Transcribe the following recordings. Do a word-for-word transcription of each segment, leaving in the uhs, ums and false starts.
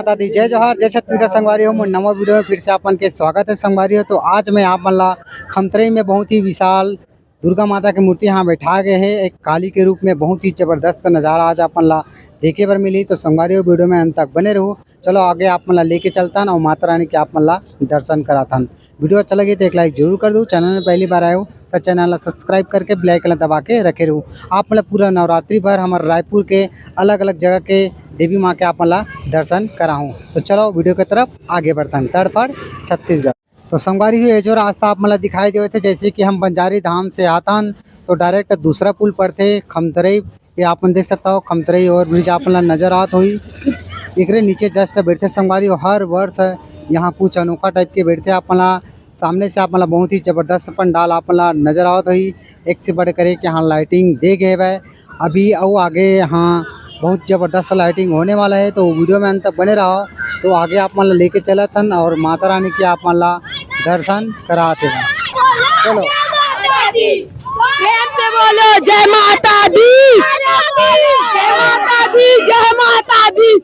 दादी, जय जोहार, जय छत्तीसगढ़ संगवारी हो। मोर नवा वीडियो में फिर से आपन के स्वागत है संगवारी हो। तो आज मैं आप मन ला खमतरई में बहुत ही विशाल दुर्गा माता के मूर्ति यहाँ बैठा गए है, एक काली के रूप में। बहुत ही जबरदस्त नजारा आज आपन ला देखे बर मिली। तो संगवारी हो, वीडियो में अंत तक बने रहू। चलो आगे आप मन ला लेके चलतन और माता रानी के आप मन ला दर्शन कराथन। वीडियो अच्छा लगे तो एक लाइक जरूर कर दू। चैनल में पहली बार आए हो तो चैनल ला सब्सक्राइब करके बेल आइकन ला दबा के रखे रहू। आप मन ला पूरा नवरात्रि भर हमर रायपुर के अलग-अलग जगह के देवी माँ के आप मन ला दर्शन कराहूँ। तो चलो वीडियो के तरफ आगे बढ़तन। तड़फड़ छत्तीसगढ़। तो संगवारी हो, ये जो रास्ता आप मन ला दिखाई देवत हे, जैसे कि हम बंजारी धाम से आतन तो डायरेक्ट दूसरा पुल पड़थे खमतरई। ये आप मन देख सकता हो, खमतरई overbridge आप मन ला नजर आत होही। एकरे नीचे just बैठथे संगवारी हो, हर वर्ष यहाँ कुछ अनोखा टाइप के बैठथे। आप मन ला सामने से आप मन ला बहुत ही जबरदस्त पंडाल आप मन ला नजर आवत होही। एक से बढ़कर एक यहाँ लाइटिंग दे गए हवय। अभी अउ आगे यहाँ बहुत जबरदस्त लाइटिंग होने वाला है, तो वीडियो में अंत तक बने रहो। तो आगे आप मन ला लेके चलत हन और माता रानी के आप मन ला दर्शन करात हन। चलो। प्रेम से बोलो, जय माता दी, जय माता दी, जय माता दी।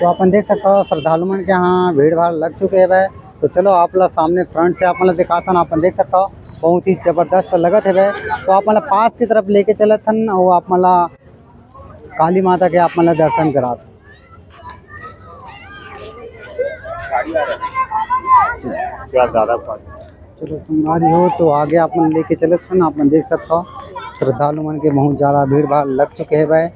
तो अपन देख सकता हो, श्रद्धालु मन के यहाँ भीड़ भाड़ लग चुके हवय। तो चलो, आप ला सामने front से आप मन ला दिखाथन। अपन देख सकता हो, बहुत ही जबरदस्त लगत हवय। तो आप मन ला पास की तरफ लेके चलत हन और आप मन ला काली माता के आप मन ला दर्शन करात। चलो संगवारी हो, तो आगे आप मन लेके चलत हन। आप मन देख सकता हो, श्रद्धालु मन के बहुत ज्यादा भीड़ भाड़ लग चुके हवय।